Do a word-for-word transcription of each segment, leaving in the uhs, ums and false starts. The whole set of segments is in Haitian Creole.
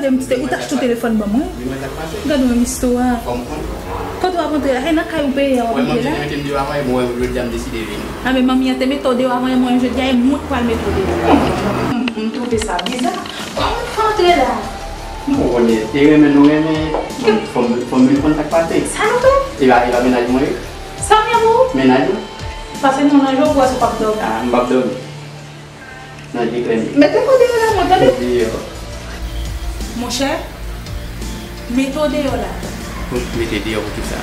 M te, ou t achte yon telefòn ban mwen. Wi, mwen t ap pase. Gad yon istwa. Fò m konn. Kote w ap antre la? E nan kay ou peye a w ap antre la? Wè, manmi te mete m deyò avan, e bon, wè, jodi a m deside vini. A, men manmi an te mete w deyò avan, e mwen jodi a, e mwen k pral mete w deyò. M, m twouve sa biza. Kòman w fè antre la? Non, ou konnen, e renmen nou renmen, fò m, fò m vin konn sa k pase. Sa nou fè? E pa, e pa mennaj mwen ye? Sa m ye pou ou? Mennaj mwen. Pase nou nan je w pou wè si w p ap dòmi. A, m p ap dòmi. Nan je klè m ye. Mete kò deyò la, mwen tande. Deyò. Monchè, mete w deyò la. Mete deyò pou kisa?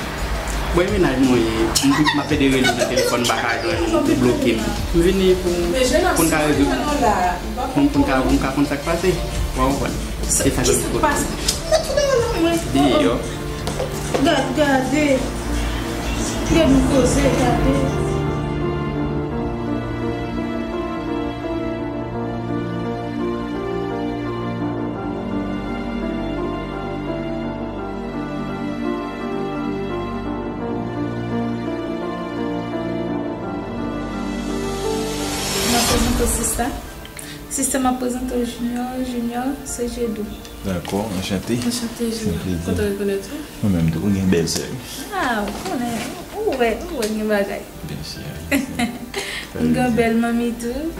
Bon, e mennaj mwen ye, m, m ap pede rele w nan telefòn, m pa ka jwenn ou, ou bloke m. M vini pou, pou n ka rezoud, pou, pou n ka, pou n ka konn sa k pase. Ou konprann? E sa ki pase? Mete w deyò la, mwen. Deyò. Gad, gade. Gad yon koze, gade. M ap prezante w sista. Sista, m ap prezante w Junior. Junior, se Jedou. Dakò, anchante. Anchante, Junior. Se yon plezi. Kontan rekonèt ou. Mwen menm tou, ou gen bèl sè. A, ou konnen, ou wè, ou wè gen bagay. Byen si, byen si. M gen bèl manmi tou.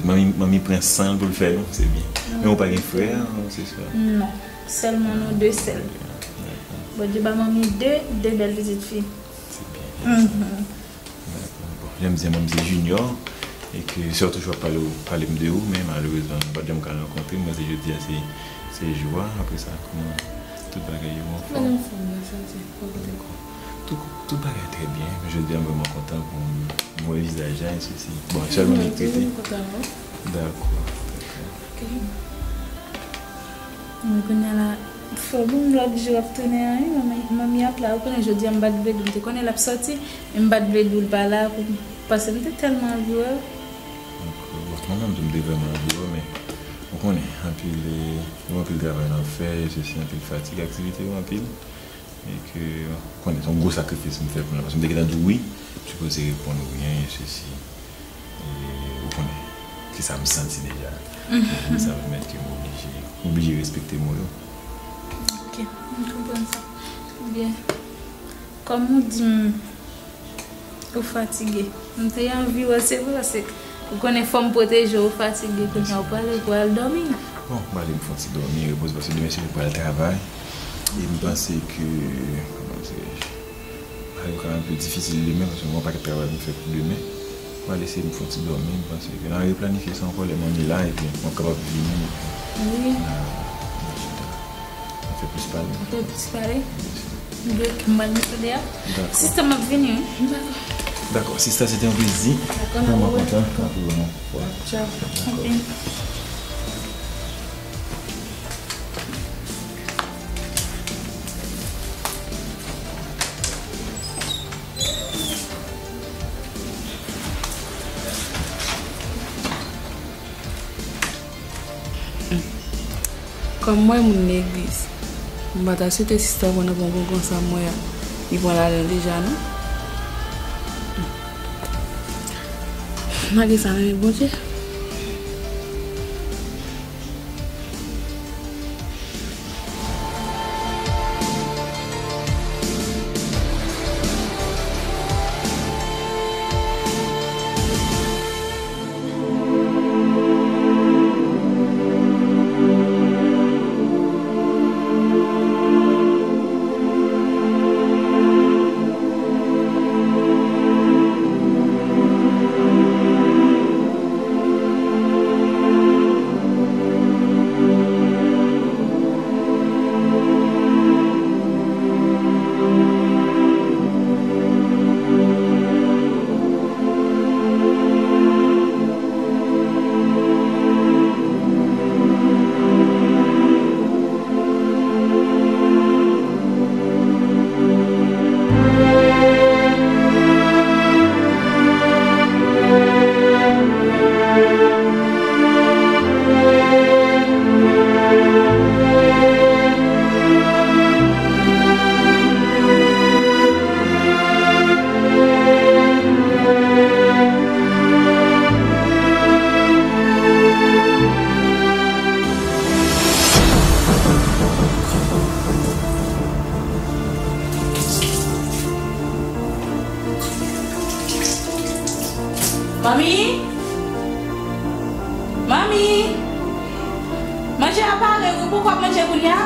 Manmi, manmi pran san l pou l fè nou, se byen. Men ou pa gen frè, se sa? Non, sèlman nou de sèl. Dakò. Bondye ba manmi de, de bèl pitit fi. Se byen. Mhm. Dakò. Bon, jan m di, manmi se Junior, e ke sètou jou ap pale, pale m de ou, men malerezman, nou pa t janm ka rankontre. Mwen se jodi a, se, se jou a. Apre sa, kòman tout bagay yo anfòm? Mwen anfòm, mwen santi, mwen kote kò. Tout, tout bagay trè byen, men jodi a m vrèman kontan pou m wè vizaj la, e sesi. Bon, sèlman li k rete. Mwen tou, mwen kontan wè w. Dakò, dakò. Ok. Men kounye a la, fò bon, lòt jou ap tounen an, wi, manmi, manmi ap la. Ou konnen jodi a m pa t vle di w, m te konnen l ap sòti, men m pa t vle di w l pa la, pou, paske m te tèlman anvi wè w. Donk, bon, mwen menm tou, m te vrèman anvi wè w, men ou konnen, anpil, e, gen anpil travay n ap fè, e sesi, anpil fatig, aktivite yo anpil. E ke, ou konnen, se yon gwo sakrifis m fè pou nou, paske m te gentan di w wi, m sipoze reponn wi, e sesi. E ou konnen, kisa m santi deja. Sa pèmèt ke m oblije, m oblije respekte mo yo. Ok, m konprann sa. Byen. Kòm ou di m, ou fatige. M te anvi wè, se vre, paske ou konnen fò m pwoteje w, ou fatige, kounye a ou prale, ou pral dòmi. Bon, m prale m fè yon ti dòmi, repoze, paske demen se jou m pral travay. E m panse ke, kòman dirais-je, bagay yo ka anpe difisil demen, paske m gen yon pakèt travay pou m fè pou demen. M prale eseye m fè yon ti dòmi, m panse ke n a replanifye sa ankò lè manmi la, epi m ap kapab vini, epi n a, n a chita. N a fè plis pale. N a fè plis pale? Byen si. M dwe, m pral mete deyò. Dakò. Sista, m ap vini, wi. Dakò. Dakò, sista, se te yon plezi. Dakò, n ap wè. Vrèman kontan. Dakò. N ap wè yon fwa. Tchao. Dakò. Ok. Kòm mwen moun legliz, m pa ta swete sista pran nan bon konsa mwen an, li pran ladan deja non. Malgre sa, m renmen Bondye. Manmi? Manmi? Manje a pare wi, poukò w ap manje kounye a?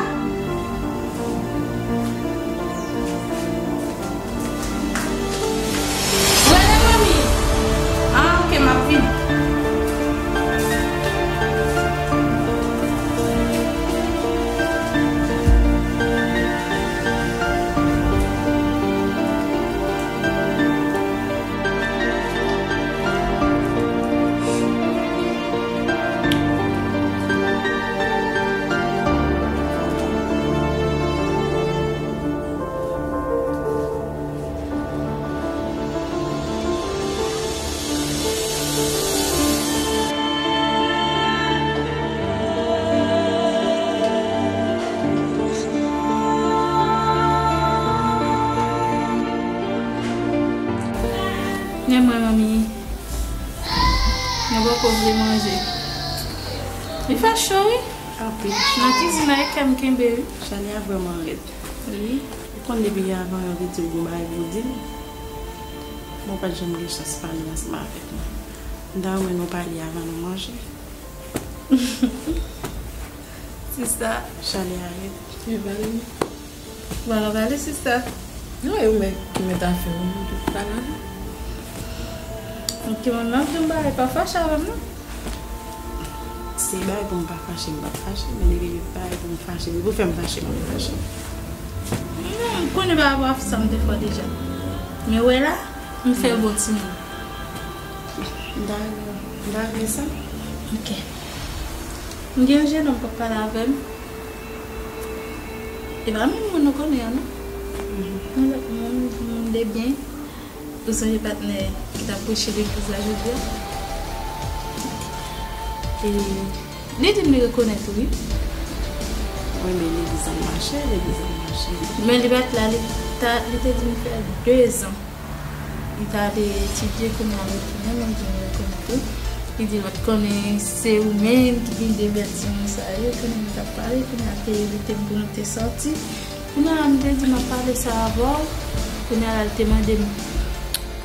Rele manmi. Ah, ok, m ap vini. Men mwen, manmi, nou poko vle manje. Li fè cho, wi. Anpil. Nan kizin nan, e kè m kenbe, wi. Chalè a vrèman rèd. Wi. Ou konn depi avan yon videyo gon bagay pou di m. Bon, ou pa t janm gen chans pale ansanm avèk mwen. M ta renmen nou pale avan nou manje. Sista. Chalè a rèd. Evalin. Bon, nou pale, sista. Non, e ou mèt, ou mèt afè ou, nou tout pale avè. Ok, manmi, m ap di yon bagay, pa fache avè m, non. Se bagay pou m pa fache, m p ap fache, men depi se bagay pou m fache, depi w fè m fache, m ap fache. Non, m konnen pa rapò a sa m te fè w deja. Men wè la, m fè bon timoun. M ta renmen, m ta renmen sa. Ok. M gen yon jenòm k ap pale avè m. E pa menm moun nou konnen an, non. Mhm. Yon lòt moun, moun de byen. Ou sonje patnè ki t ap preche legliz la jodi a? E li di m li rekonèt ou, wi. Wi, men legliz an mache, legliz an mache. Men li pa t la, li ta, li te di m fè dezan. Li t ale etidye, kounye a retounen, men di m rekonèt ou. Li di l pa t konnen se ou menm ki gen de bèl timoun sa yo, kounye a nou t ap pale, kounye a te envite m pou nou te sòti. Kounye a m te di m ap pale sa avè w, kounye a la li te mande m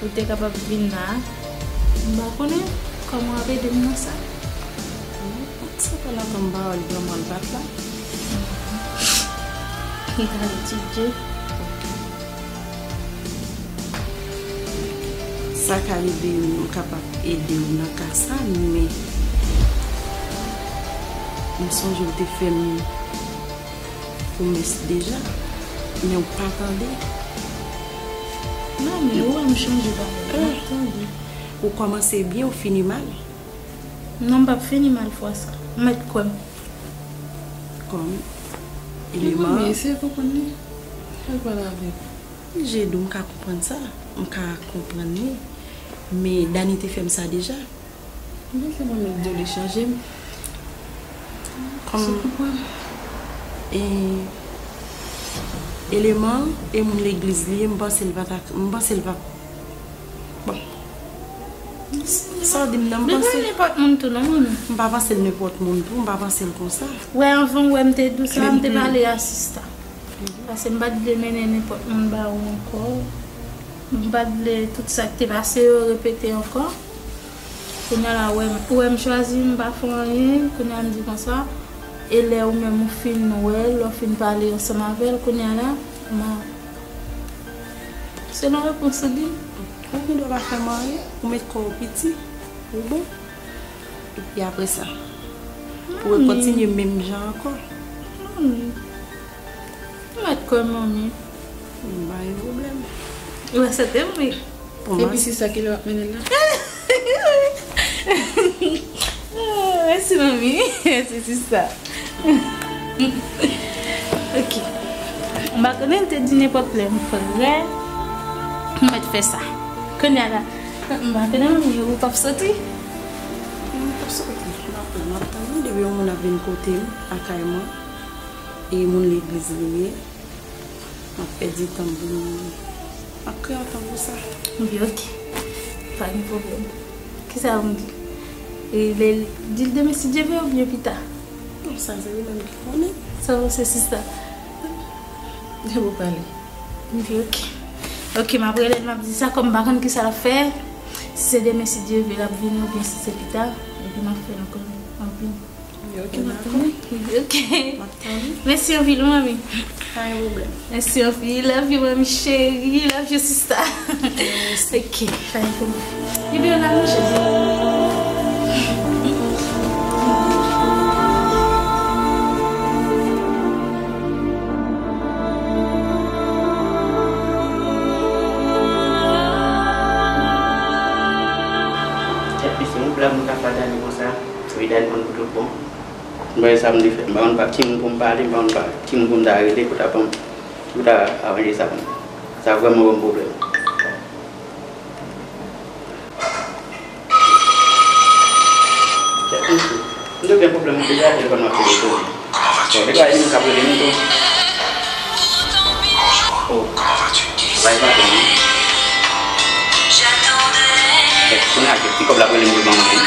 pou te kapab vin la. M pa konnen kòman w ap ede m nan sa. Sa fè lontan m pa wè l vrèman, l pa t la. Li t al etidye. Sa ka rive m kapab ede w nan ka sa, men m sonje w te fè m pwomès deja, men w pa tande. Non, men ou wè m chanje bagay, m ap tande. Ou kòmanse byen, ou fini mal. Non, m p ap fini mal fwa sa. Ou mèt kwè m. Kòm eleman. Men eseye konprann li. Al pale avè l. Wi, Jedou, m ka konprann sa. M ka konprann li. Men Dani te fè m sa deja. Men se mwen menm ki di w li chanje m. Kòm, e, eleman e moun legliz li ye, m panse l pa ta, m panse l pa, bon. Sa w di m nan, m panse. Li pa nenpòt moun tou non, manmi. M pa panse l nenpòt moun tou, m pa panse l konsa. Wè, anvan w wè m te di w sa, m te pale a sista. Paske m pa t vle mennen nenpòt moun ba ou ankò. M pa t vle tout sa k te pase yo repete ankò. Kounye a la, ou wè m, ou wè m chwazi, m pa fè anyen. Kounye a m di konsa, e lè ou menm ou fin wè l, lè w fin pale ansanm avè l, kounye a la, m a, selon repons ou di m. Ou gen dwa pa fè m anyen, ou met kò w piti, ou bon. Epi apre sa, pou rekontinye menm jan ankò. Ou mèt kwè m, manmi. M pa gen pwoblèm. Ou aksepte m, wi. Epi sista, kilè w ap mennen l la? Ah, mèsi, manmi. Mèsi, sista. Ok. M pa konnen, m te di nenpòt lè m prè, m mèt fè sa. Kounye a la, m pa konnen, manmi, ou p ap soti? M p ap soti. M ap, m ap tann wi, depi yon moun ap vin kote m, lakay mwen. E moun legliz li ye. M ap pèdi tan pou m, m ap kreye yon tan pou sa. Bi, ok. Pa gen pwoblèm. Kisa ou di? E lè, di l demen si Dye vle oubyen pita? Non, sa se li menm ki konnen. Sa w panse, sista? Depi w pale. Bi, ok. Ok, m ap rele l, m ap di sa, kòm m pa konn kisa l ap fè. Si se demen, si Dye vle, l ap vini, oubyen si se pita, epi m ap fè l ankò. M ap vini. Ok, m ap vini. Ok. M ap tann. Mèsi anpil, manmi. Pa gen pwoblèm. Mèsi anpil. Love you, manmi cheri. Love you, sista. Ok, pa gen pwoblèm. Ebyen, n al manje. Tèt li se yon blag m ta fè a gade konsa. Wi, Dany konn pou tout bon. M pa wè sa m te fè. M pa konn pa ki moun pou m pale, m pa konn pa ki moun pou m ta rele, pou ta ban m, pou ta aranje sa pou mwen. Sa vrèman ban m pwoblèm. Tèt mwen sou. M te gen pwoblèm deja, telefòn nan ap rele tou. Bon, depi a, moun k ap rele m tou. Oh. Bay patwon an. Kèt, kounye a, kèt ti kòb la ap rele m pou l ban mwen.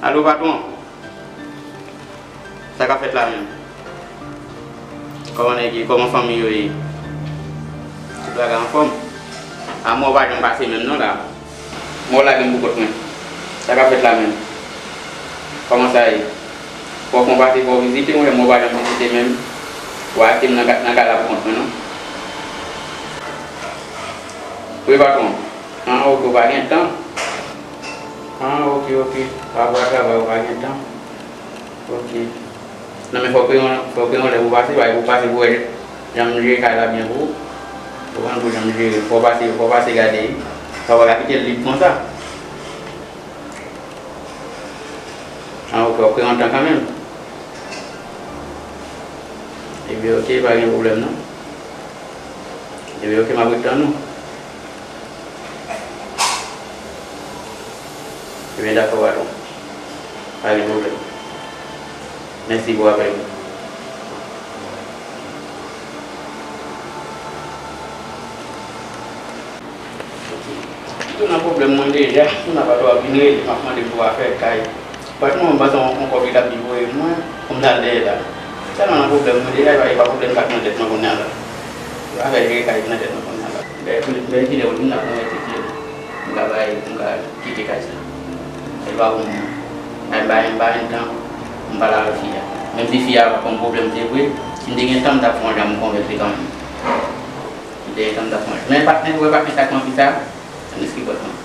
Alo, patwon. Sa k ap fèt la menm? Kòman nèg ye? Kòman fanmi yo ye? Tout bagay anfòm? A, mò w pa janm pase menm non la. Mò w lage m pou kont mwen. Sa k ap fèt la menm? Kòman sa ye? Fò w fè yon pase, fò w vizite mwen, mò w pa janm vizite menm. W a kite m nan ka-, nan kay la pou kont mwen non. Wi, patwon. An, ok, ou pa gen tan. An, ok, ok. Pa pou travay, ou pa gen tan. Ok. Non, men fò w kreye yon, fò w kreye yon lè pou pase, paske pou pase pou wè jan m jere kay la byen pou ou. Ou konprann, pou jan m jere. Fò w pase, fò w pase gade. Sa w pa ka kite l vid konsa. An, ok, w ap kreye yon tan kanmenm. Ebyen, ok, pa gen pwoblèm non. Ebyen, ok, m ap ret tann ou. Ebyen, dakò, patwon. Pa gen pwoblèm. Mèsi pou apèl ou. M tou nan pwoblèm mwen deja. Moun ap ap vin rele m ap mande m pou afè kay. Patwon an, m panse yon, yon kòb li t ap vin voye mwen pou m t al dèyè la. Tèlman nan pwoblèm mwen deja, e pa, e pa pwoblèm k ap nan tèt mwen kounye a la. Afè jere kay ki nan tèt mwen kounye a la. Dèyè pou li, dèyè kilè pou li vin la pou mwen te kilè m ka bay, m ka kite kay sa. Se pa pou mwen. Ay, m pa, m pa gen tan pou m pale avèk fi a. Menm si fi a pa ban m pwoblèm, se vre, si m te gen tan, m t ap fè yon jan m konvens li kanmenm. M te gen tan, m t ap fè yon jan. Men patnè, ou wè patnè sa k nan fi sa? Ann eski bòs mwen.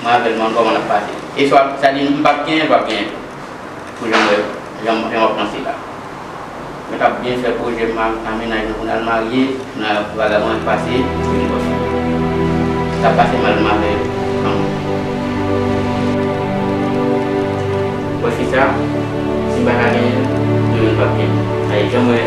Mwen avè l, mwen kòman n ap pase. E swa, sa di, m p ap genyen, l p ap genyen tou. Pou jan m wè, jan m, jan w ap panse la. Mwen t ap byen fè pwojè m a, a mennaj mwen pou n al marye, pou n al vagabon pase, pou vin bòs mwen. Sa ap pase mal, m avè l, ann. Wè fi sa, si m pa ka genyen l, mwen menm m p ap genyen l. Ay, jan m wè,